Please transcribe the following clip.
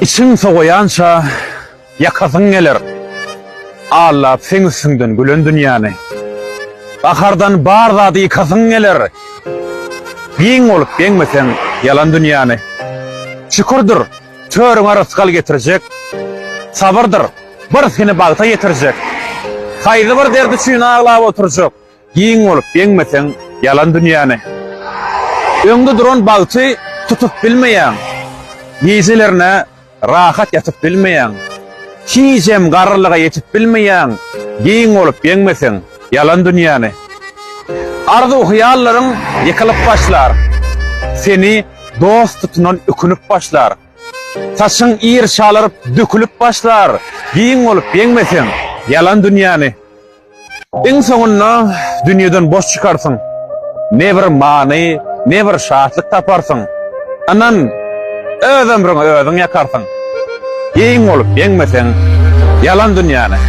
Içiň sowaýança ýakasyň geler, Allap seň üstüňden gülen dünýäni. Gahardan bar zady ýykasyň geler, Giň bolup ýeňmeseň ýalan dünýäni. Şükürdir, törüňe rysgal getirjek, Sabyrdyr, bir seni bagta ýetirjek. Haýsy bir dert üçin aglap oturjak, Giň bolup ýeňmeseň ýalan dünýäni. Öňde duran bagty tutup bilmeýäň. Gijelerine rahat ýatyp bilmeýäň. Hijem garrylyga ýetip bilmeýäň. Giň bolup ýeňmeseň ýalan dünýäni. Arzuw-hyýallaryň ýykylyp başlar. Seni dost tutunan ökünip başlar. Saçyň ir çalaryp dökülip başlar. Giň bolup ýeňmeseň ýalan dünýäni. Iň soňunda dünýeden boş çykarsyň. Ne bir many, ne bir şatlyk taparsyň. Ynan, öz ömrüňi özüň ýakarsyň. Giň bolup ýeňmeseň ýalan dünýäni.